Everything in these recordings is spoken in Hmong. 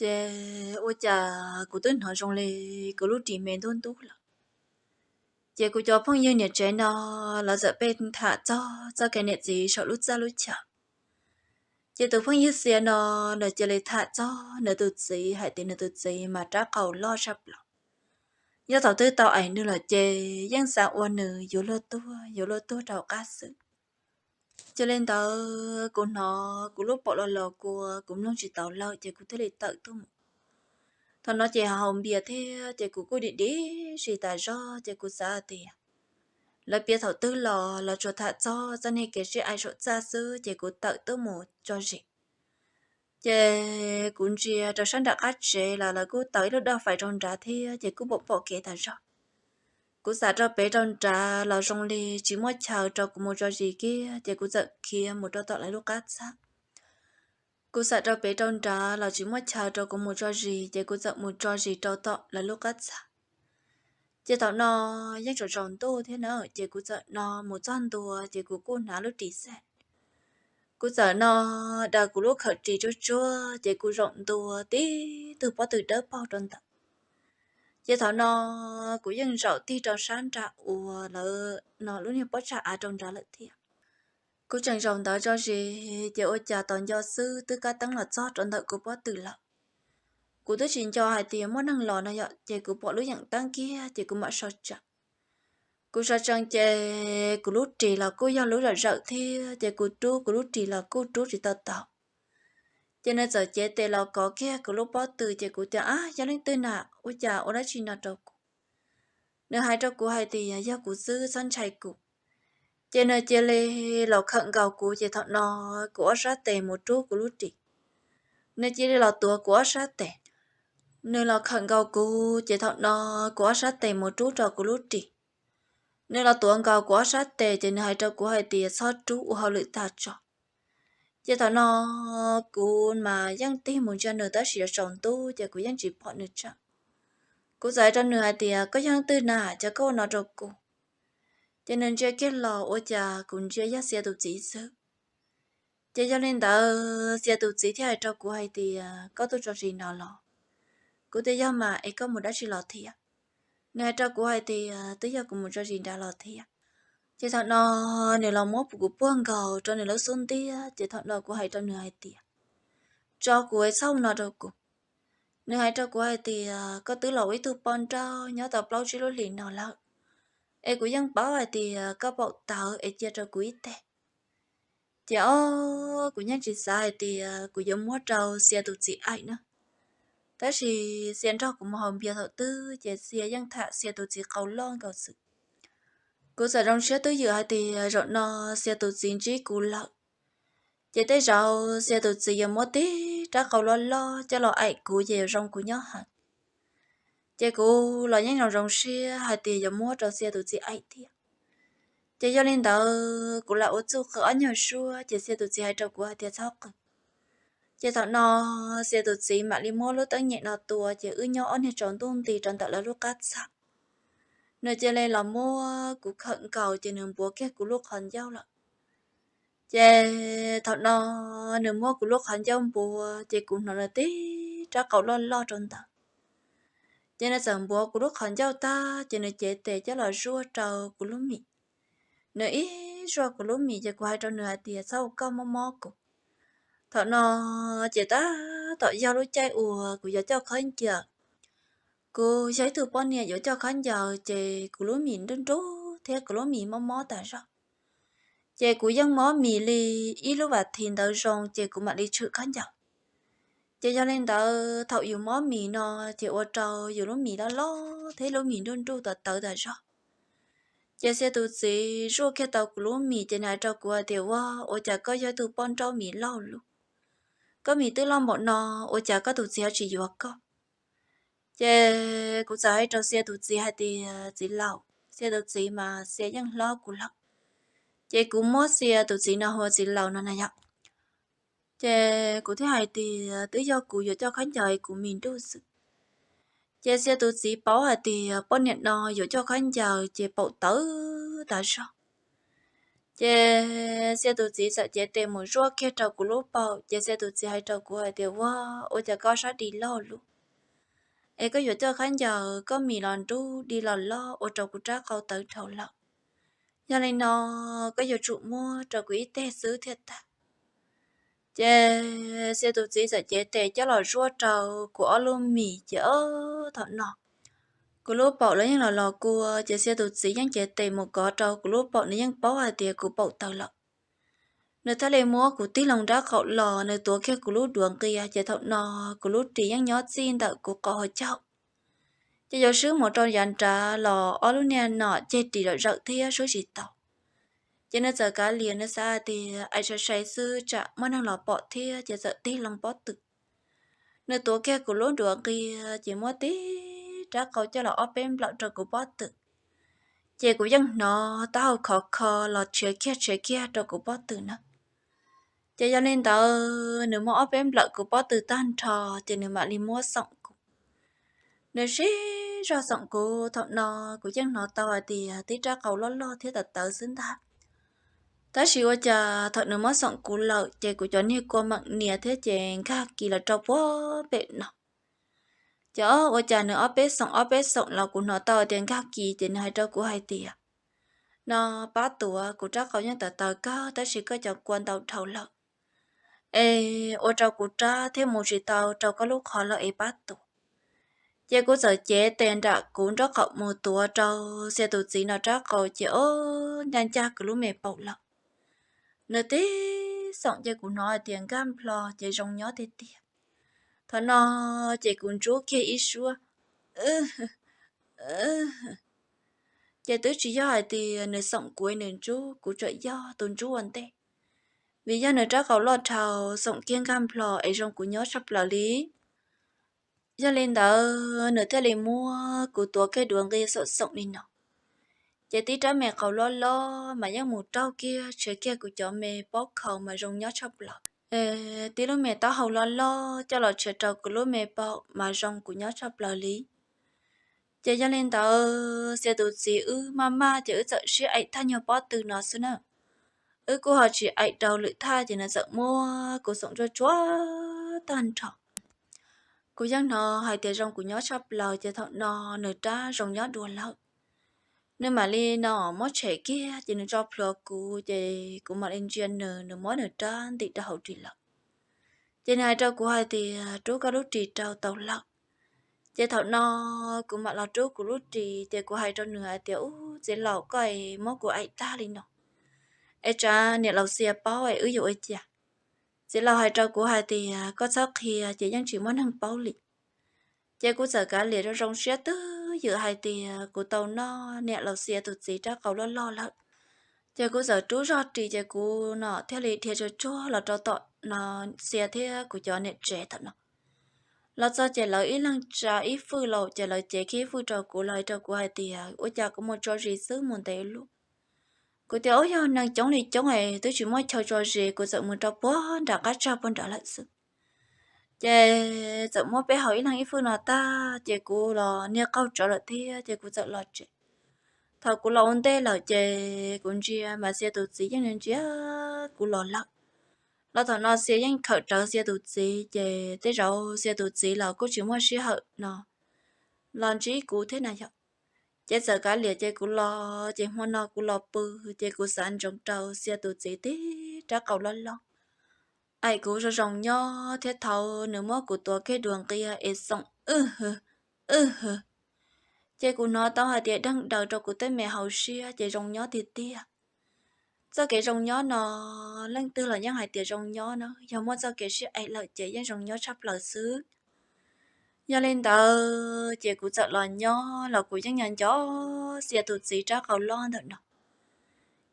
Ces ua cas kuv twb hnov zoo li kuv lub ris me ntub ntub lawm. Ces kuv cov phooj ywg niam tsev no lawv txawm pheej tham txog txoj kev niam txiv saum lub txaj lub chaw. Ces tus phooj ywg Xia no nws cia li tham txog nws tus txiv hais tias nws tus txiv mas rab qau loj tshaj plaws. Yog thaum twg tau aim nws lawm ces yeej xav ua nws yuav luag tuag yuav luag tuag rau qab xwb. Ces li ntawd kuv hnov kuv lub paum los los kua kuv mloog tsis taus lawm ces kuv thiaj li tawm tuaj mus. Thaum no ces haus npias thiab ces kuv kuj dim dim zis tas zog ces kuv xav tias lawv piav thaum twg los los tsuas tham txog txoj niag kev sib aim saum txaj xwb ces kuv tawm tuaj mus tso zis. Ces kuv ntsia rau sab nram qab tsev los lawv kuj taws ib lub daj fais rau nrad thiab ces kuj pom pom kev tas zog. Kuv xam rau pem rau nrad los zoo li tsis muaj chaw rau kuv mus tso zis kiag ces kuv txawm khiav mus rau tom lawv lub qab txaj. Kuv xam rau pem rau nrad los tsis muaj chaw rau kuv mus tso zis ces kuv txawm mus tso zis rau tom lawv lub qab txaj. Ces thaum no yeej tsaus tsaus ntuj thiab na ces kuv txawm no mus txog ntua ces kuv kuj hnav lub ris xej. Kuv txawm no daws kuv lub khawm ris tsuag tsuag ces kuv zaum ntua tib tug pob tw dawb paug rau ntawd. Ces thaum no kuv yeej zaum tig rau sab nram uas lawv no lub niag pob tsag av rau nrad lawm thiab. Kuv tseem zaum ntawd tso zis ces ua cas tos nco xwb twb kab teeb los txog rau ntawm kuv pob tw lawm. Kuv twb tsis nco hais tias muaj neeg los no yom ces kuv pom lub yeem teeb kiag ces kuv mam sawv tsees. Kuv sawv tsees ces kuv lub ris los kuj yog lub zawm zawm thiab ces kuv rub kuv lub ris los kuj rub tsis tau tau. Ces nws txawm cev tes los kov kiag kuv lub pob tw ces kuv tias, Ab, yog leej twg na? Ua cas ua dab tsi no rau kuv? Nws hais rau kuv hais tias yog kuv xwb, txhob ntshai kuv. Ces nws cia li los khawm nkaus kuv ces thaum no kuv ob sab tes mus rub kuv lub ris. Nws cia li los tuav kuv ob sab tes. Nws los khawm nkaus kuv ces thaum no kuv ob sab tes mus rub rau kuv lub ris. Nws los tuav nkaus kuv ob sab tes ces nws hais rau kuv hais tias txhob rub, ua hauj lwm tag tso. Ces thaum no kuv mas yeej tig mus ntsia nws tab sis tsaus ntuj ces kuv yeej tsis pom nws tsev. Kuv txawm hais rau nws hais tias, Koj yog leej twg na, cas koj ua no rau kuv? Ces nws ntsia kiag los ua cas kuv ntsia yog Xia tus txiv xwb. Ces yog li ntawd Xia tus txiv thiaj hais rau kuv hais tias, Koj tuaj tso zis no los? Kuv tias, Yog mas, es koj mus dab tsi los thiab? Nws hais rau kuv hais tias, Twb yog kuv mus tso zis nrad los thiab. Ces thaum no nws los muab kuv puag nkaus rau nws lub xub ntiag ces thaum no kuv hais rau nws hais tias, Tso kuv es txhob ua no rau kuv. Nws hais rau kuv hais tias, Koj twb los ua ib tug poj nrauj nyob tau plaub tsib lub hlis no lawm, es kuv yeej paub hais tias koj paum tawv es cia rau kuv ib teg. Ces ob, kuv yeej tsis xav hais tias kuv yuav muab rau Xia tus txiv aim na, tab sis Xia nrog kuv mus haus npias thaum twg ces Xia yeej tham Xia tus txiv qau loj nkaus xwb. Kuv txawm zoo siab twb ywm hais tias zaum no Xia tus txiv ntsib kuv lawm, ces tej zaum Xia tus txiv yuav muab tib rab qau loj loj coj los aim kuv ces yuav zoo kuv nyob heev. Ces kuv los yeej zoo zoo siab hais tias yuav muab rau Xia tus txiv aim thiab. Ces yog li ntawd kuv lam ua txuj qw ob nyuag suab ces Xia tus txiv hais rau kuv hais tias txhob qw. Ces thaum no Xia tus txiv mam li muab lub teeb nyem no tua ces wb nyob ob niag tsaus ntuj nti rau ntawm lawv lub qab txaj. Nws cia li los muab kuv khawm nkaus ces nws npuav kiag kuv lub qhov ncauj lawm. Ces thaum no nws muab kuv lub qhov ncauj npuav ces kuv hnov nws tib rab qau loj loj rau ntawd. Ces nws txawm npuav kuv lub qhov ncauj tag ces nws cev tes coj los zuaj rau kuv lub mis. Nws ib zuaj kuv lub mis ces kuv hais rau nws hais tias txhob ua koj, mob mob kuv. Thaum no ces tab tom yog lub caij uas kuv yuav coj khaub ncaws. Kuv yog ib tug poj niam yuav coj khaub ncaws ces kuv lub mis nruj nruj thiab kuv lub mis mob mob tas zog. Ces kuv yeej mob mis li ib lub vas thiv ntawd zoo ces kuv mam li tshwm khaub ncaws. Ces yog li ntawd thaum yus mob mis no ces ua rau yus lub mis loj loj thiab lub mis nruj nruj tawv tawv tas zog. Ces Xia tus txiv zuaj kiag tau kuv lub mis ces nws hais rau kuv hais tias, Ua, ua cas koj yog ib tug poj nrauj mis loj lug? Koj mis twb loj npaum no, ua cas koj tus txiv ho tsis yuav koj? Ces kuv txawm hais rau Xia tus txiv hais tias, Txiv laus, Xia tus txiv mas Xia yeej hlob kuv lawm, ces kuv muab Xia tus txiv no hu ua txiv laus no na yom. Ces kuv thiaj hais tias, Twb yog kuv yuav coj khaub ncaws es kuv mis nruj xwb. Ces Xia tus txiv paub hais tias poj niam no yuav coj khaub ncaws ces paum tawv tas zog. Ces Xia tus txiv txawm cev tes mus zuaj kiag rau kuv lub paum, ces Xia tus txiv hais rau kuv hais tias, Ua, ua cas koj sab di loj lug, es koj yuav coj khaub ncaws koj mis los nrub di los loj ua rau kuv rab qau tawv dhau lawm. Yog li no koj yuav tsum muab rau kuv ib teg xwb thiaj tag. Ces Xia tus txiv txawm cev tes coj los zuaj rau kuv ob lub mis ces ob thaum no kuv lub paum los yeej los los kua, ces Xia tus txiv yeej cev tes mus kov rau kuv lub paum, nws yeej paub hais tias kuv paum tawv lawm. Nws thiaj li muab kuv tig loo rab qaum los, nws tuav kiag kuv lub duav nqia, ces thaum no kuv lub ris yeej nyob txij ntawm kuv qau hauv caug. Ces yuav swb mus rau yav nrad los ob lub niag nom ceg ris zawm zawm thiab swb tsis tau. Ces nws txawm kav liam, nws xav hais tias aim sai sai xwb tsam muaj neeg los pom thiab, ces txawm tig loo pob tw. Nws tuav kiag kuv lub duav nqia ces muab tib rab qau coj los ob peb nplawm rau kuv pob tw. Ces kuv yeej hnov taub hau khov kho los tshiav kiag tshiav kiag rau kuv pob tw na. Ces yog li ntawd nws muab ob peb nplawm kuv pob tw tag nrho, ces nws mam li muab xoom kuv. Nws sib zog xoom kuv, thaum no kuv yeej hnov tau hais tias tib rab qau loj loj thiab tawv tawv xwb ntag. Tab sis ua cas thaum nws muab xoom kuv lawm ces kuv cov niag kua meem nias thiab ces nkag kis los rau puag pem no. Ces ua cas nws ob peb xoom ob peb xoom los kuv hnov tau tias nkag kis, ces nws hais rau kuv hais tias, No pab tuav, kuv rab qau yeej tawv tawv kawg tab sis koj cov kua ntau dhau lawm, es ua rau kuv rab thiaj mus tsis tau rau koj lub qhov lawm es pab tuav. Ces kuv txawm cev tes nram kuv nraub qaum mus tuav rau Xia tus txiv no rab qau ces ob ncaj ncaj kuv lub me paum lawm. Nws tib xoom ces kuv hnov hais tias nkag nplho ces zoo nyob tiag tiag. Thaum no ces kuv ntsub kiag ib suab, ces twb tsis yog hais tias nws xoom kuv nws ntsub, kuv tseem yog tus ntsub ua ntej, vim yog nws rab qau loj dhau, xoom kiag nkag nplho es zoo kuv nyob tshaj plaws li. Yog li ntawd nws thiaj li muab kuv tuav kiag duav nqia xoom xoom li no. Ces tib rab me qau loj loj mas yeej mus raug kiag tshiav kiag kuv cov me pob khau mas zoo nyob tshaj plaws. Tib lub me taub hau loj loj coj los tshiav rau kuv lub me paum mas zoo kuv nyob tshaj plaws li. Ces yog li ntawd Xia tus txiv wb maj maj ces wb txawm sib aim thaj nyuag pob tw no xwb na. Wb kuj ho tsis aim rau lwm thaj ces nws txawm muab kuv xoom tsuag tsuag tag nrho. Kuv yeej hnov hais tias zoo kuv nyob tshaj plaws ces thaum no nws rab zoo nyob dua lawm. Nws mam li no muab tshem kiag ces nws tso plhuav kuv ces kuv mam li ntsia nws, nws muab nws rab ntim rau hauv ris lawm. Ces nws hais rau kuv hais tias, Rub koj lub ris rau tau lawm. Ces thaum no kuv mam los rub kuv lub ris ces kuv hais rau nws hais tias, Ub, txiv laus, koj muab kuv aim tag li no, es tsam niam laus Xia paub es wb yuav ua cas? Txiv laus hais rau kuv hais tias, Koj txhob qhia, ces yeej tsis muaj neeg paub li. Ces kuv txawm kav liam zoo zoo siab twb ywm hais tias kuv tau noj niam laus Xia tus txiv rab qau loj loj lawm. Ces kuv txawm rub zog ris ces kuv no thiaj li dhia tsuag tsuag los rau tom no Xia thiab kuv cov niam tsev tom no. Los txog ces lawv ib leeg tsa ib fwj los ces lawv cev kiag ib fwj rau kuv, lawv hais rau kuv hais tias, Ua cas koj mus tso zis xwb mus ntev luaj? Kuv tias, Ub, yog neeg coob li coob es twb tsis muaj chaw tso zis, kuv txawm mus rau puag nram qab tsag puag nrad lawm xwb. Ces txawm muab peb haus ib leeg ib fwj no tag ces kuv los niag qaug tsawv lawm thiab ces kuv txawm los tsev. Thaum kuv los ua ntej lawm ces kuv ntsia mas Xia tus txiv yeej ntsia kuv los lawm. Los thaum no Xia yeej khawm rawv Xia tus txiv ces tej zaum Xia tus txiv los kuj tsis muaj sij hawm no los ntsib kuv thiab na yom. Ces txawm kav liam ces kuv los, ces hmo no kuv los pw, ces kuv xav ntsoov rau Xia tus txiv tib rab qau loj loj, aim kuv zoo zoo nyob thiab thaum nws muab kuv tuav kiag duas nqia es xoom wb hwv, wb hwv. Ces kuv hnov tau hais tias deeg daws rau kuv tej me hauv siab ces zoo nyob tiag tiag. Txoj kev zoo nyob no leej twg los yeej hais tias zoo nyob na, yog muaj txoj kev sib aim lawm ces yeej zoo nyob tshaj plaws xwb. Yog li ntawd ces kuv txawm los nyob los kuv yeej nyob nco Xia tus txiv rab qau loj ntawm no.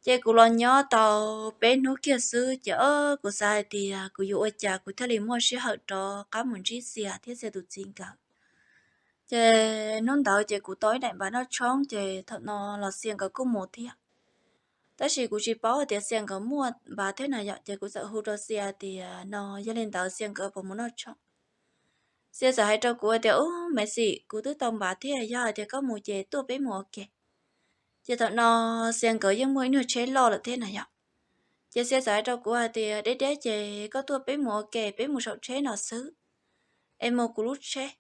Ces kuv los nyob tau peb hnub kiag xwb ces kuv xav hais tias kuv yuav ua cas kuv thiaj li muaj sij hawm rov qab mus ntsib Xia thiab Xia tus txiv nkawd. Ces hnub ntawd ces kuv tau ib daim npav noj tshoob ces thaum no los Xia nkawd kuj mus thiab. Tab sis kuv tsis paub tias Xia nkawd muaj npav thiab na yom, ces kuv txawm hu rau Xia tias no yog li ntawd Xia nkawd puas mus noj tshoob. Xia txawm hais rau kuv tias, Ub, Maiv Xim, kuv twb tau npav thiab, yog hais tias koj mus ces tuaj peb mus ua ke. Ces thaum no Xia nkawd yeej muaj ib nyuag tsheb loj lawm thiab na yom. Ces Xia txawm hais rau kuv hais tias, Deb deb ces koj tuaj peb mus ua ke, peb mus saum tsheb no xwb, es mus kuv lub tsheb.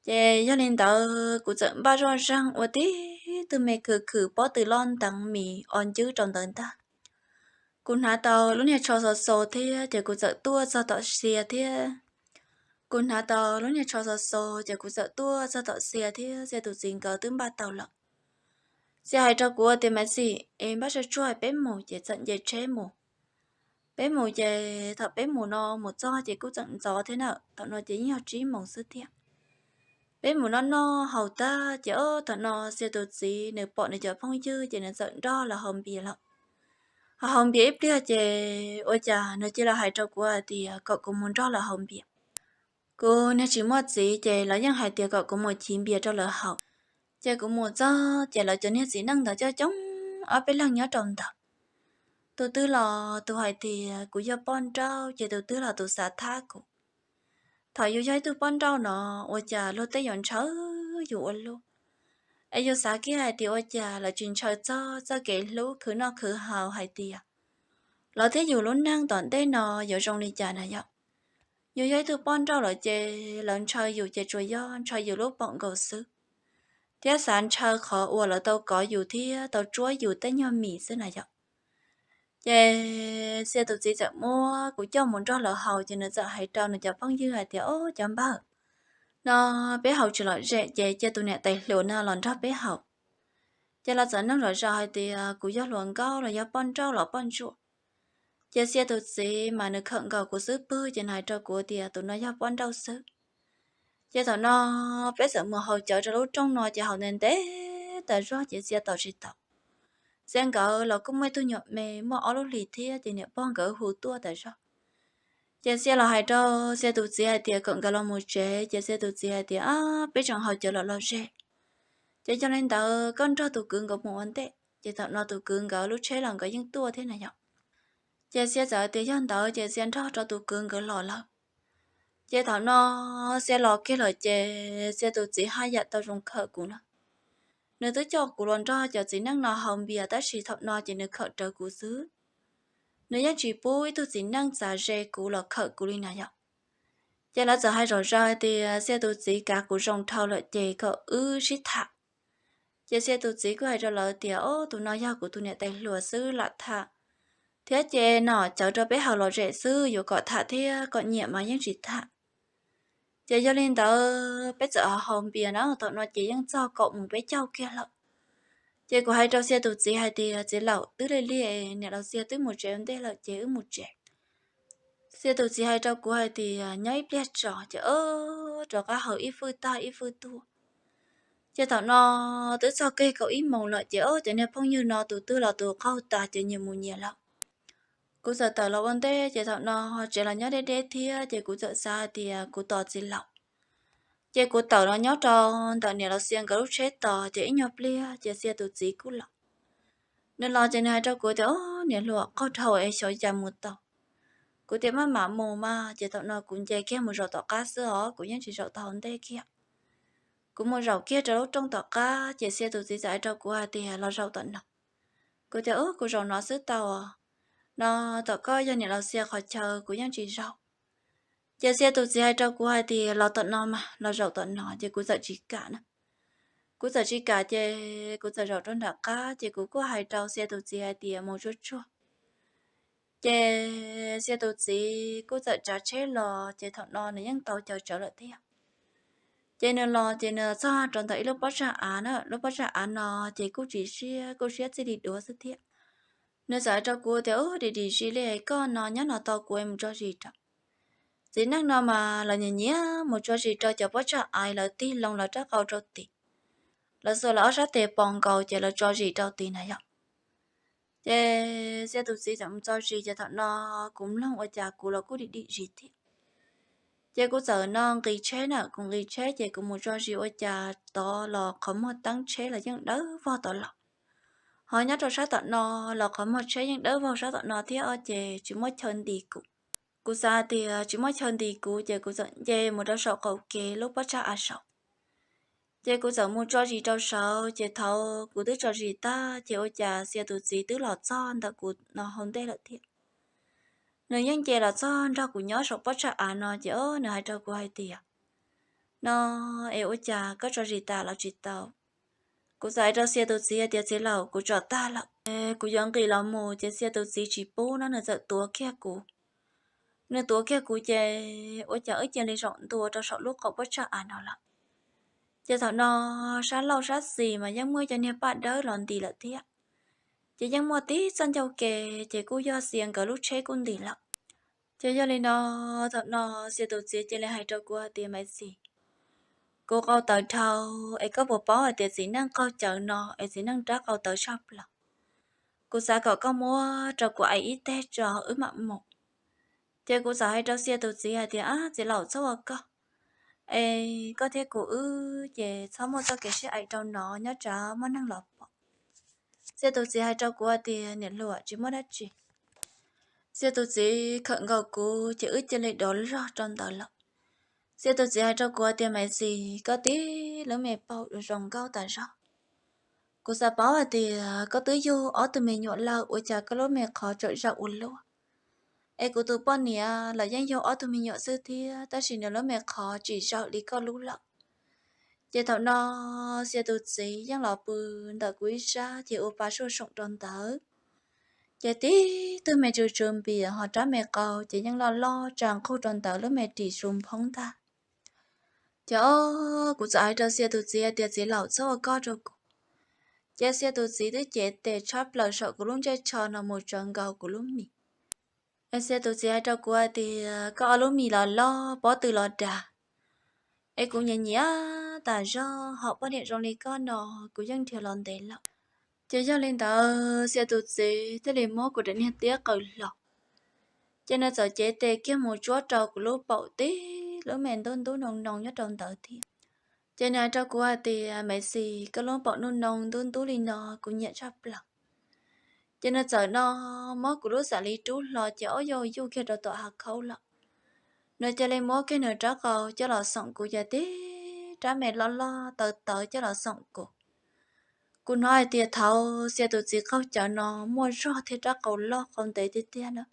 Ces yog li ntawd kuv txawm npaj zoj zeeg ua tib tug me khwm khwm pob tw loj nteev mis o ncwb rau ntawd ntag. Kuv hnav tau lub niag tsho xo xo thiab ces kuv txawm tuaj txog tom Xia thiab. Kuv hnav tau lub niag tsho xo xo ces kuv txawm tuaj txog tom Xia thiab Xia tus txiv nkawd twb npaj tau lawm. Xia hais rau kuv tias, Maiv Xis, es npaj tsuag tsuag peb mus. Ces txawm nce tsheb mus. Peb mus ces thaum peb mus no mus txog ces kuj tseem ntxov thiab na, thaum no ces yeej yog tsib moos xwb thiab. Peb mus noj noj haus tag ces ob thaum no Xia tus txiv nws pom nws cov phooj ywg ces nws txawm nrog lawv haus npias lawm. Ho haus npias ib pliag ces ua cas nws cia li hais rau kuv hais tias kom kuv mus nrog lawv haus npias. Kuv niag tsis muaj txiv ces lawv yeej hais tias kom kuv mus chiv npias rau lawv haus. Ces kuv mus txog ces lawv cov niag txiv neej ntawd coob coob ob peb leeg nyob rau ntawd. Tus twg los tus hais tias kuv yog poj nrauj ces tus twg los tus xav thab kuv. Thaum yus yog ib tug poj nrauj no ua cas luag tej yuav ntshaw yus ua luaj, es yus xav kiag hais tias ua cas lawv tsis ntshaw txog txoj kev hlub khwv noj khwv haus hais tias lawv thiab yus lub neej tom ntej no yuav zoo li cas na yom. Yus yog ib tug poj nrauj lawm ces lawv ntshaw yus ces tsuas yog ntshaw yus lub paum nkaus xwb, thiab xav ntshaw qhov uas lawv tau kov yus thiab tau tsuab yus tej nyuag mis xwb na yom. Ces Xia tus txiv txawm muab kuv coj mus nrog lawv haus ces nws txawm hais rau nws cov phooj ywg hais tias, Ob, cov npawg, no peb haus tsis lom zem ces cia tus niam tais hluas no los nrog peb haus. Ces los txawm nug zom zaws hais tias kuv yog hluas nkauj los yog poj nrauj los poj ntsuam. Ces Xia tus txiv mas nws khawm nkaus kuv xub pwg ces nws hais rau kuv tias tus no yog poj nrauj xwb. Ces thaum no peb txawm mus haus cawv rau lub rooj no ces haus ntev ntev tas zog ces Xia tos tsis tau. Xia nkawd los kuj muaj ib tug nyuam me muaj ob lub hlis thiab ces niam pog nkawd hu tuaj tas zog. Ces Xia los hais rau Xia tus txiv hais tias kom nkawd los mus tsev ces Xia tus txiv hais tias, Ab, peb tseem haus cawv los lom zem. Ces yog li ntawd koj nrog tus kwv nkawd mus ua ntej. Ces thaum no tus kwv nkawd lub tsheb los nkawd yeej tuaj thiab na yom. Ces Xia txawm tias yog ntawd ces Xia nrog rau tus kwv nkawd los lawm. Ces thaum no Xia los kiag lawm ces Xia tus txiv haj yam tau zoo khawm kuv na. Nws twb coj kuv los nrog cov txiv neej no haus npias tab sis thaum no ces nws khawm rawv kuv xwb. Nws yeej tsis pub ib tug txiv neej txav ze kuv los khawm kuv li na yom. Ces lawv txawm hais zom zaws tias Xia tus txiv kav kuv zoo dhau lawm ces kom wb sib tham. Ces Xia tus txiv kuj hais rau lawv tias, Ob, tus no yog kuv tus niam tais hluas xwb lam tham, thiab ces nom cawv rau peb haus lom zem xwb, yuav kom tham thiab kom nyiam mas yeej tsis tham. Ces yog li ntawd peb txawm haus npias na, thaum no ces yeej txog kaum moos peb caug kiag lawm. Ces kuv hais rau Xia tus txiv hais tias, Txiv laus, twb lig lig, niam laus Xia twb mus tsev ua ntej lawm ces wb mus tsev. Xia tus txiv hais rau kuv hais tias, Nyob ib pliag tso, ces wb rov qab haus ib fwj tag ib fwj tuaj. Ces thaum no twb txog kiag kaum ib moos lawm ces ob cov niag phooj ywg no tus twg los tus qaug tas ces nyias mus nyias lawm. Kuv txawm tawm los ua ntej ces thaum no tsev los nyob deb deb thiab ces kuv txawm xav hais tias kuv tos txiv laus. Ces kuv tawm los nyob rau ntawm niam laus Xia nkawd lub tsheb tos ces ib nyuag pliag ces Xia tus txiv kuj los. Nws los ces nws hais rau kuv tias, Ob, niam hluas, qaug dhau es xyov cas mus tau. Kuv tias, Maj mam mus mas. Ces thaum no kuv nce kiag mus zaum tom qab xwb os, kuv yeej tsis zaum tau hauv ntej kiag. Kuv mus zaum kiag rau lub rooj tom qab ces Xia tus txiv txawm hais rau kuv hais tias, Los zaum tom no. Kuv tias, Ub, kuv zaum no xwb tau os. No tom koj yog niam laus Xia qhov chaw, kuv yeej tsis zaum. Ces Xia tus txiv hais rau kuv hais tias, Los tom no mas, los zaum tom no. Ces kuv txawm tsis kam na. Kuv txawm tsis kam ces kuv txawm zaum rau nram qab ces kuv kuj hais rau Xia tus txiv hais tias, Mus tsuag tsuag. Ces Xia tus txiv kuj txawm tsav tsheb los ces thaum no nws yeej tau caws tsawv lawm thiab. Ces nws los ces nws txog rau ntawm ib lub pob tsag av na, lub pob tsag av no ces kuj tsis siab, kuj siab txij li duav xwb thiab. Nws txawm hais rau kuv tias, Ub, dim dim zis li koj no nyob no tos kuv mus tso zis rau. Txiv neej no mas lawv nyiam nyiam mus tso zis rau cov pob tsag av, lawv tig loo lawv rab qau rau tid, lawv xuas lawv ob sab tes pos nkaus ces lawv tso zis rau tid na yom. Ces Xia tus txiv txawm mus tso zis ces thaum no kuv mloog ua cas kuv los kuj dim dim zis thiab. Ces kuv txawm no nqis tsheb na, kuv nqis tsheb ces kuv mus tso zis ua cas tod los qhov muag teeb tsheb los yeej dawb vog tod los. Ho nyob rau sab tom no los qhov muag tsheb yeej dawb vog sab tom no thiab os, ces tsis muaj chaw ntis kuv. Kuv xav tias tsis muaj chaw ntis kuv ces kuv txawm nce mus rau saum qaum kev lub pob tsag av saud. Ces kuv txawm mus tso zis rau saud, ces thaum kuv twb tso zis tag ces ua cas Xia tus txiv twb los txog ntawm kuv no hauv ntej lawm thiab. Nws yeej nce los txog nrog kuv nyob saum pob tsag av no ces nws hais rau kuv hais tias, no es ua cas koj tso zis tas los tsis tau? Kuv txawm hais rau Xia tus txiv hais tias, txiv laus, kuv tso tag lawm, kuv yuav nqis los mus. Ces Xia tus txiv tsis pub no nws txawm tuav kiag kuv. Nws tuav kiag kuv ces ua cas wb cia li zaum ntua rau saum lub qaum pob tsag av no lawm. Ces thaum no sab laug sab xis mas yeej muaj cov niag paj dawb los ntis lawm thiab. Ces yeej muaj tib txoj ncauj ke, ces kuj yog Xia nkawd lub tsheb kuj ntis lawm. Ces yog li no, thaum no Xia tus txiv cia li hais rau kuv hais tias, Maiv Xis, kuv qau tawv dhau, es koj puas paub hais tias txiv neej qaug cawv no es txiv neej rab qau tawv tshaj plaws. Kuv xav kom koj muab rau kuv aim ib teg tso wb mam mus. Ces kuv txawm hais rau Xia tus txiv hais tias, ab, txiv laus, txhob ua koj, es koj thiab kuv wb ces txhob muaj txoj kev sib aim rau no nyob tsam muaj neeg los pom. Xia tus txiv hais rau kuv hais tias, niam hluas, tsis muaj dab tsi. Xia tus txiv khawm nkaus kuv ces wb cia li dov log rau ntawd lawm. Xia tus txiv hais rau kuv hais tias, Maiv Xis, koj tib lub me paum zoo nkauj tas zog. Kuv xav paub hais tias koj twb yug ob tug me nyuam lawm ua cas koj lub me qhov tseem zaum ua luaj? Es kuv tus poj niam los yeej yug ob tug me nyuam xwb thiab tab sis nws lub me qhov tsis zaum li koj lub lawm. Ces thaum no Xia tus txiv yeej los pw ntawm kuv ib sab ces ua pa suaj soom rau ntawd. Ces tib tug me tsw tsw npias ho rab me qau ces yeej loj loj tsa nqug rau ntawd lub me ris su nphoob ntag. Ces o, kuv txawm hais rau Xia tus txiv hais tias, txiv laus, txhob ua koj rau kuv. Ces Xia tus txiv twb cev tes tshab plaws saum kuv lub ntsej tsho no mus tsawv nkaus kuv lub mis. Es Xia tus txiv hais rau kuv hais tias, koj ob lub mis los loj, pob tw los dag, es kuv nyiam nyiam tas zog, ho poj niam zoo li koj no kuv yeej nrhiav los ntev lawm. Ces yog li ntawd Xia tus txiv thiaj li muab kuv daim niag tiab qaws hlo. Ces nws txawm cev tes kiag mus tsuab rau kuv lub paum tib lub me ntub ntub noo noo nyob rau ntawd thiab. Ces nws hais rau kuv hais tias, Maiv Xis, koj lub paum nub noo ntub ntub li no kuv nyiam tshaj plaws. Ces nws txawm no muab kuv lub xam li rub hlo ces ob yau yuj kiag rau tom hav khaub lawm. Nws cia li muab kiag nws rab qau coj los xoom kuv ces tib rab me loj loj tawv tawv coj los xoom kuv. Kuv hnov hais tias thaum Xia tus txiv qaug cawv no muaj zog thiab rab qau loj qau ntev tiag tiag na.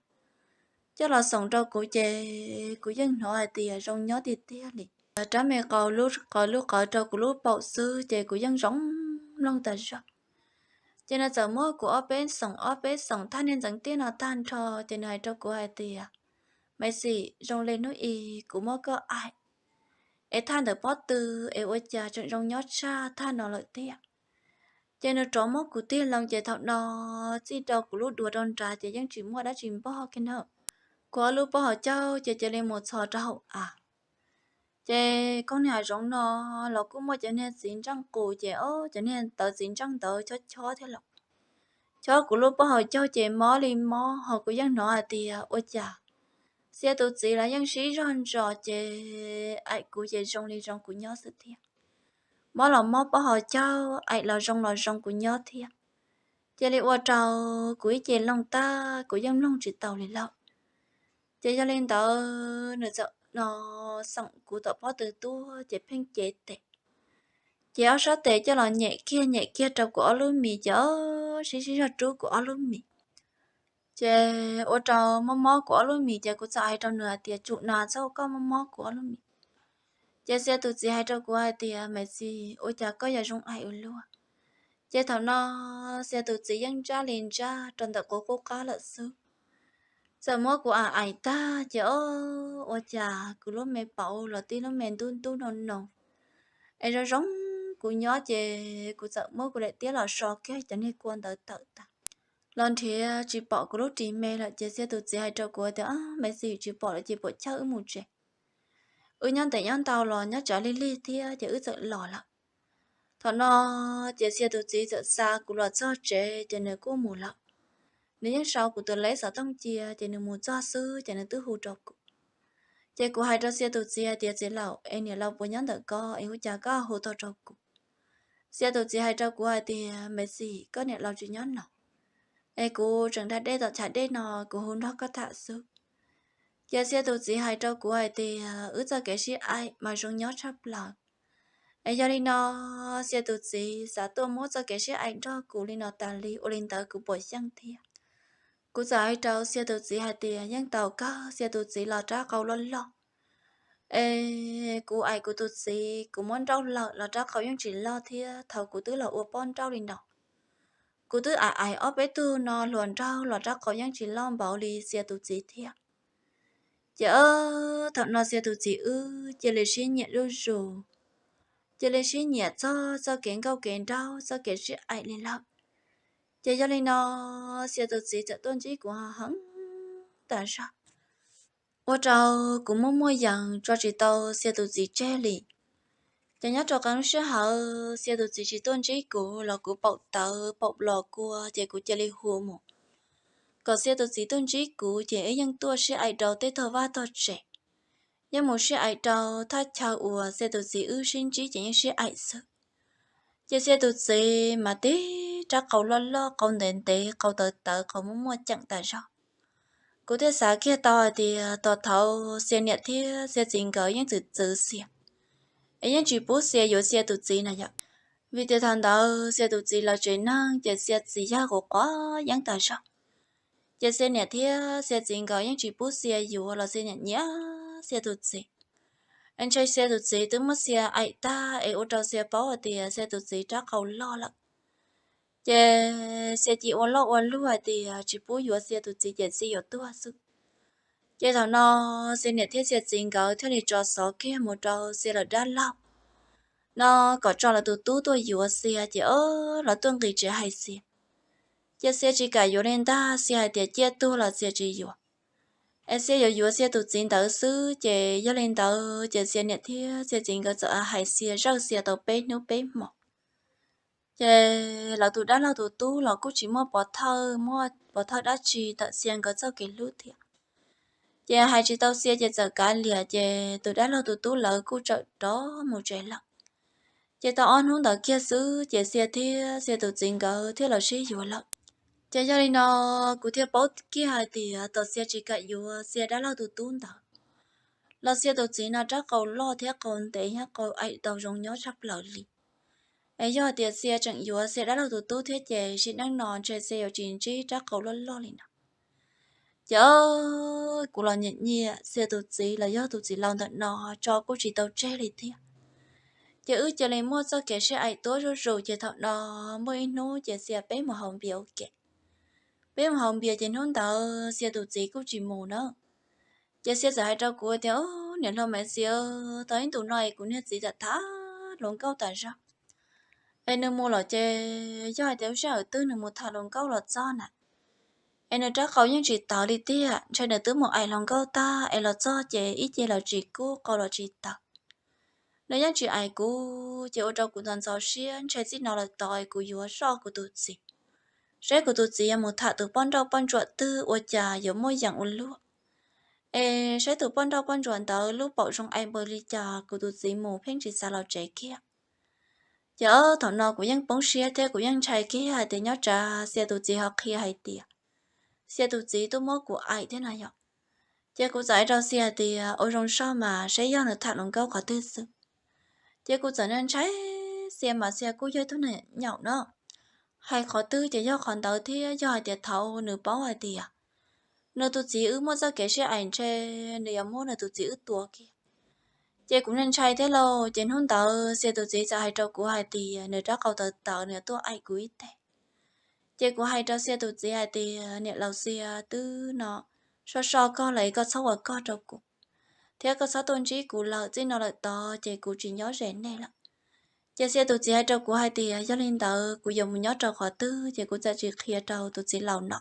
Coj los xoom rau kuv ces kuv yeej hnov hais tias zoo nyob tiag tiag li. Rab me qau lub qawv lub qawv rau kuv lub paum xwb ces kuv yeej zoo mloog tas zog. Ces nws txawm muab kuv ob peb xoom ob peb xoom thaj niag ntxeev tiaj no tag nrho ces nws hais rau kuv hais tias, Maiv Xis, zoo li hnub i kuv muab koj aim es thaj ntawm pob tw es ua cas tseem zoo nyob tshaj thaj no lawm tiag. Ces nws rov muab kuv tig loo ces thaum no txij rau kuv lub duav rau nrad ces yeej tsis muaj dab tsi npog kiag na. Kuv ob lub pob hauv caug ces cia li mus txhos rau hauv av. Ces koob niag hav zoov no los kuj muaj cov niag txiv ntseej qus ces o, cov niag tawv txiv ntseej ntawd chob chob thiab los chob kuv lub pob hauv caug ces mob li mob ho kuv yeej hnov hais tias ua cas Xia tus txiv los yeej sib zog ntsos ces aim kuv ces zoo li zoo kuv nyob xwb thiab. Mob los mob pob hauv caug, aim los zoo los zoo kuv nyob thiab. Cia li ua rau kuv ib ce looj tag kuv yeej mloog tsis tau li lawm. Ces yog li ntawd nws txawm no xoom kuv tom pob tw tuaj ces pheej cev tes. Ces ob sab tes coj los nyem kiag nyem kiag rau kuv ob lub mis ces o, sib sib zog rub kuv ob lub mis. Ces ua rau mob mob kuv ob lub mis ces kuv txawm hais rau nws hais tias tsum na txhob ua koj mob mob kuv ob lub mis. Ces Xia tus txiv hais rau kuv hais tias Maiv Xis, ua cas koj yuav zoo aim ua luaj? Ces thaum no Xia tus txiv yeej ntsaj li ntsaj rau ntawm kuv qub qab lawm xwb. Txawm muab kuv aim aim tag ces o, ua cas kuv lub me paum los tib lub me ntub ntub noo noo es zoo zoo kuv nyob ces kuv txawm muab kuv daim tiab los so kiag cov niag kua ntawd tawm tag. Los nrhiav tsis pom kuv lub ris me lawm ces Xia tus txiv hais rau kuv tias Maiv Xis, tsis pom lawm ces puam chawj wb mus tsev. Wb nyob ntev nyob ntau los nyob tsav lig lig thiab ces wb txawm los lawm. Thaum no ces Xia tus txiv txawm xa kuv los txog tsev ces nws kuj mus lawm. Nws yeej sau kuv tus leb xov tooj cia ces nws mus txog xwb ces nws twb hu rau kuv. Ces kuv hais rau Xia tus txiv hais tias txiv laus, es niam laus puas nyob ntawm ko es ua cas koj hu tau rau kuv? Xia tus txiv hais rau kuv hais tias Maiv Xis, koj niam laus tsis nyob no es kuv tseem da dej tom chav dej no kuv hu nrog koj tham xwb. Ces Xia tus txiv hais rau kuv hais tias wb txoj kev sib aim mas zoo nyob tshaj plaws. Es yog li no, Xia tus txiv xav tuaj muab txoj kev sib aim nrog kuv li no tas li, ua li ntawd kuv puas xyeej thiab? Kuv txawm hais rau Xia tus txiv hais tias, yeej tau kawg, Xia tus txiv los rab qau loj loj. Es kuv aim kuv tus txiv, kuv muab nrauj lawm los rab qau yeej tsis loj thiab, thaum kuv twb los ua poj nrauj li no, kuv twb aim aim ob peb tug no hluas nraug los rab qau yeej tsis loj npaum li Xia tus txiv thiab. Ces thaum no Xia tus txiv wb cia li sib nyiam zuj zus, cia li sib nyiam txog txoj kev nkauj kev nraug, txoj kev sib aim li lawm. Ces yog li no, Xia tus txiv txawm tuaj ntsib kuv heev tas zog, ua rau kuv muaj muaj yees tso tsis tau Xia tus txiv tseg li. Ces nyob rau qee lub sij hawm Xia tus txiv tsis tuaj ntsib kuv los kuv paum tawv paum los kua, ces kuv cia li hu mus kom Xia tus txiv tuaj ntsib kuv, ces wb yeej tuaj sib aim rau tej tog vaj tog tsev, yeej mus sib aim rau thaj chaw uas Xia tus txiv wb sib ntsib ces yeej sib aim xwb. Ces Xia tus txiv mas tib rab qau loj loj, qau ntev ntev, qau tawv tawv, qau muaj muaj ceem tas zog. Kuv thiaj xav kiag tau hais tias tos thaum Xia niam thiab Xia txiv nkawd yeej txwv txwv Xia, es yeej tsis pub Xia yuav Xia tus txiv na yom. Vim tias thaum ntawd Xia tus txiv lawv tsev neeg ces Xia txiv yog quav quav yeeb tas zog. Ces Xia niam thiab Xia txiv nkawd yeej tsis pub Xia yuav los Xia niam nyiam Xia tus txiv. Es ntshe Xia tus txiv twb muab Xia aim tag es ua rau Xia paub hais tias Xia tus txiv rab qau loj lawm. Ces Xia cia ua loj ua luaj hais tias tsis pub yuav Xia tus txiv ces Xia yuav tuag xwb. Ces thaum no Xia niam thiab Xia txiv nkawd thiaj li tso xov kiag mus rau Xia lawv dab laug no kom tso lawv tus tub tuaj yuav Xia, ces o, lawv tuaj nqis tsev hais Xia. Ces Xia tsis kam yuav li ntag, Xia hais tias ciaj tuag los Xia tsis yuav, es Xia yuav yuav Xia tus txiv ntawd xwb. Ces yog li ntawd ces Xia niam thiab Xia txiv nkawd txawm hais Xia, zawj Xia tau peb hnub peb hmos. Ces lawv tus dab laug tus tub los kuj tsis muaj pov thawj, muaj pov thawj dab tsi ntawm Xia nkawd txoj kev hlub thiab. Ces hais tsis tau Xia ces txawm kav liam, ces tus dab laug tus tub lawv kuj txawm rov mus tsev lawm. Ces tau ob hnub ntawd kiag xwb ces Xia thiab Xia tus txiv nkawd thiaj los sib yuav lawm. Ces yog li no, kuv thiaj paub kiag hais tias tos Xia tsis kam yuav Xia dab laug tus tub ntawd los Xia tus txiv no rab qau loj thiab qau ntev thiab qau aim tau zoo nyob tshaj plaws li. Es yog hais tias Xia tseem yuav Xia dab laug tus tub thiab ces sim neej no ntshe Xia yuav tsis ntsib rab qau loj loj li no. Ces kuv los nyiam nyiam Xia tus txiv los yog tus txiv laus ntawm no tso kuj tsis tau tseg li thiab. Ces wb cia li muaj txoj kev sib aim tuab zuj zus, ces thaum no muaj ib hnub ces Xia peb mus haus npias ua ke. Peb mus haus npias ces hnub ntawd Xia tus txiv kuj tsis mus na. Ces Xia txawm hais rau kuv tias, niam hluas Maiv Xis, tau ib ntus no es kuv niag txiv tham tham hluas nkauj tas zog, es nws mus lawm ces yog hais tias lub sij hawm twg nws mus tham hluas nkauj los txog na, es nws rab qau yeej tsis tawv li tiag, ntshe nws twb mus aim hluas nkauj tag es los txog ces ib ce los tsis kub, qau los tsis tawv. Nws yeej tsis aim kuv, ces ua rau kuv ntxhov ntxhov siab, ntshe txij no lawm tod es kuv yuav soj kuv tus txiv, saib kuv tus txiv yuav mus tham tus poj nrauj poj ntsuam twg ua cas yuav muaj yees ua luaj, es saib tus poj nrauj poj ntsuam ntawd lub paum zoo aim npaum li cas kuv tus txiv mus pheej tsis xav los tsev kiag. Ces thaum no kuv yeej poob siab thiab kuv yeej ntshai kiag hais tias nyob tsam Xia tus txiv ho qhia hais tias Xia tus txiv twb muab kuv aim thiab no yom. Ces kuv txawm hais rau Xia hais tias ua zoo soj mas saib yog nws tham hluas nkauj qhov twg xwb. Ces kuv txawm ntshai, Xia mas Xia kuj yog ib tug neeg nyaum no, hais qhov twg ces yog qhov ntawd thiab, yog hais tias thaum nws paub hais tias nws tus txiv wb muaj txoj kev sib aim ntshe nws yuav muab nws tus txiv wb tua kiag. Ces kuv ntshai thiab lauj, ces hnub ntawd Xia tus txiv txawm hais rau kuv hais tias nws rab qau tawv tawv nws yuav tuaj aim kuv ib teg. Ces kuv hais rau Xia tus txiv hais tias niam laus Xia, twb no soj soj koj los koj txhob ua koj rau kuv, thiab koj txhob tuaj ntsib kuv lawm, txij no lawm tod ces kuv tsis nyob ze nej lawm. Ces Xia tus txiv hais rau kuv hais tias yog li ntawd kuv yuav mus nyob rau qhov twg, ces kuv txawm tsis qhia rau tus txiv laus no.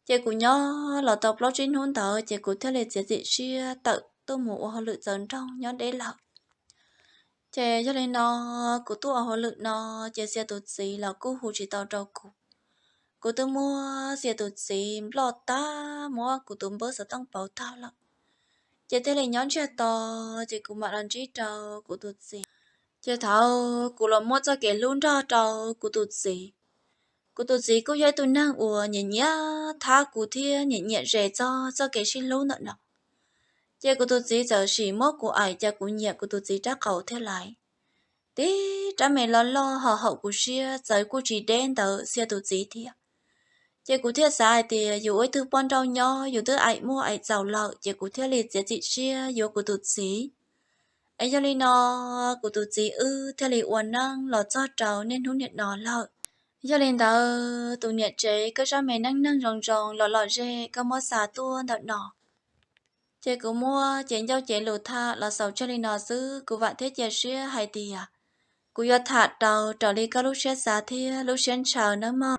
Ces kuv nyob los tau plaub tsib hnub ntawd ces kuv thiaj li txiav txim siab tawm tuaj mus ua hauj lwm txaus nroog nyob deb lawm. Ces yog li no, kuv tuaj ua hauj lwm no, ces Xia tus txiv los kuj hu tsis tau rau kuv. Kuv twb muab Xia tus txiv nploj tag, muab kuv tus npawb xov tooj pauv tag lawm. Ces thiaj li nyob ntsiag to, ces kuv mam los ntsib rau kuv tus txiv. Ces thaum kuv los muaj txoj kev hlub nrog rau kuv tus txiv, kuv tus txiv kuj yog ib tug neeg uas nyiam nyiam thab kuv thiab nyiam nyiam zes txog txoj kev sib hlub ntawm no. Ces kuv tus txiv txawm sim muab kuv aim, ces kuv nyiam kuv tus txiv rab qau thiab lais. tib rab me loj loj ho haum kuv siab txawv kuj tsis deb ntawd xwb tus txiv thiab. Ces kuv thiaj xav hais tias yus ua ib tug poj nrauj nyob yus twb aim muaj aim txaus lawm ces kuv thiaj li txiav txim siab yuav kuv tus txiv. Es yog li no kuv tus txiv wb thiaj li ua neej los txog rau niaj hnub niam no lawm. Yog li ntawd tus niam tsev, koj zaj me neej neeg zoo zoo los lom zem koj muab xa tuaj ntawm no. Ces kuv muab cev ncauj cev lus tham los xaus tseg li no xwb, kuv vam thiab cia siab hais tias kuv yuav tham tau raws li koj lub siab xav thiab lub siab ntshaw nawb mog.